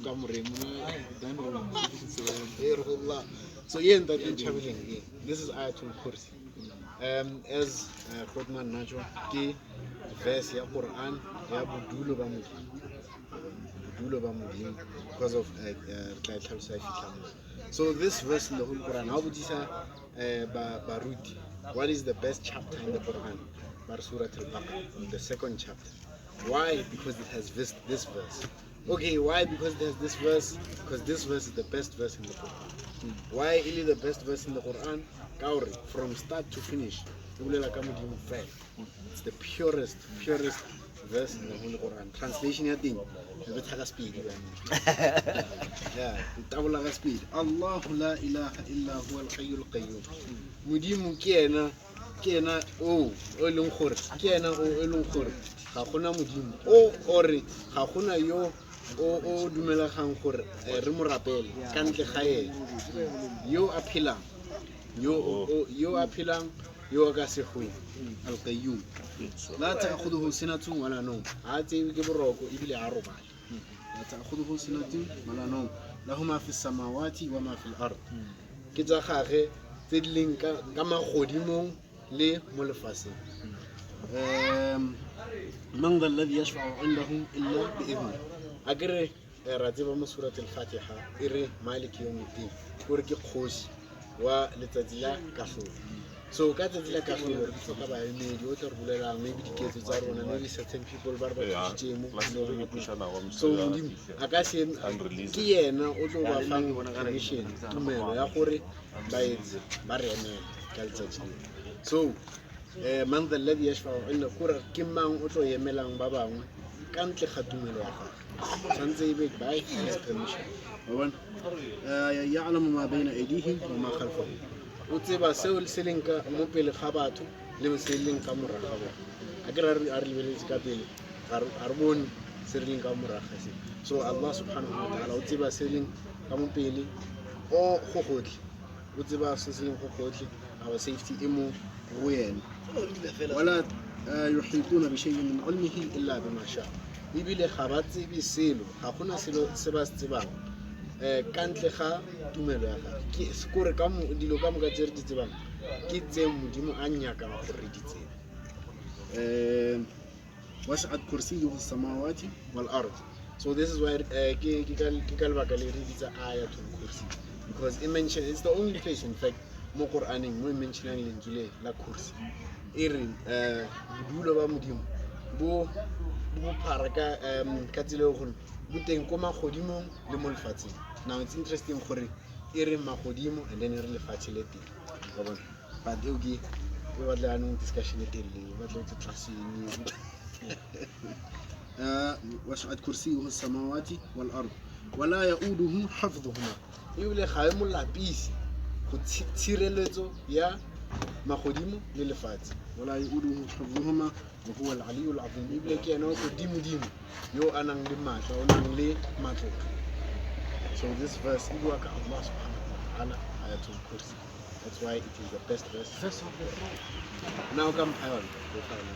kamoreng mo e re golla so ye ntate Nchabeleng e this is ayatul kursi um as uh, Grootman Nacho ke verse ya Quran ya bodulo ba modimo bodulo ba modimo because of uh, uh, re tla e tlhalosa e fitlha mo so this verse in the whole Quran ha o botsisa uh, ba baruti what is the best chapter in the Quran ba re Surat al-Baqarah the second chapter why because it has this, this verse okay why because it has this verse because this verse is the best verse in the Quran why e le the best verse in the Quran ka gore from start to finish e bolela ka modimo fela it's the purest purest verse in the Holy Quran translation ya teng e betha ka sepedi yeah e tabola ka sepedi allahu la ilaha illa huwa alhayyul qayyum modimo ke ena ke ena o o e leng gore ke ena o e leng gore ga gona modimo o ore ga gona yo o o dumelegang gore eh, re mo rapele ka ntle ga ena yo a phelang yo o- yo a phelang yo a ka se hweng alqayyum la ta'khudhuhu sinatun wala nawm ga a tsewe ke boroko ebile a robale la ta'khudhuhu sinatun wala nawm lahu ma fi samawati wa ma fi al-ard ke tsa gage tse di leng ka ka magodimong le mo lefatsheng um man dha alladhi yashfa'u indahu illa bi'idhni a ke re eh, ra tseba mo surat al-fatiha e re maliki yawmiddin kore ke kgosi wa letsatsi la kahlolo so ka tsatsi la kahlolo re tlhoka baemedi o tla re bolelang maybe diketso tsa rona maybe certain people ba re ba thusitse mo so modimo a ka se ke yena o tlo ba fang permission tumelo ya gore ba etse ba re emele ka letsatsi leo so um man the alladhi yashfau inda kore ke mang o tlo emelang ba bangwe ka ntle ga tumelo ya gagwe tshwanetse e be by his permission wa bona eh, ya'lamu ma baina aydihim wa ma khalfahum o tseba seo se leng ka mo pele ga batho le se leng ka morago ga bona a ke re a re lebeletse ka pele ga re bone se re leng ka morago ga se so allah subhanahu wa ta'ala o tseba se leng ka mo pele o go gotlhe o tseba se se leng go gotlhe our safety e mo go yena wala eh, yuhituna bishay'in min ilmihi illa bima sha ebile ga ba tsebe selo ga gona selo se ba se tsebang um ka ntle ga tumelo ya gage ke kore ka dilo ka moka tse re di tsebang ke tse modimo a nyakang gore re di tsebe um wasi'at kursiyuhu samawati wal ard so this is why eh, ke ke ka ke ka lebaka le re bitsa ayatul kursi because it mention it's the only place in fact mo Quraneng mo e mentionang lentswe le la kursi e re eh, bodulo ba modimo bo bo bophara ka um ka tsela e gore bo teng ko magodimong le mo lefatsheng now it's interesting gore e re magodimo and then e re lefatshe le teng wa bona but eo ke e batla yanong discussion e telele e batla o tse tlaseng wasi'at kursiyuhu samawati wal ard wala yauduhu hafdhuhuma ebile ga e mo lapise go tshireletso ya magodimo le lefatshe wala yauduhu hafdhuhuma wa huwa al-aliyyu al-azim ebile ke ena o godimodimo yo a nang le maatla o nang le matlotlo so this verse e bua ka allah subhanahu wa ta'ala ayatul kursi that's why it is the best verse Verse of the throne. now ka mpha yona Go fa yona.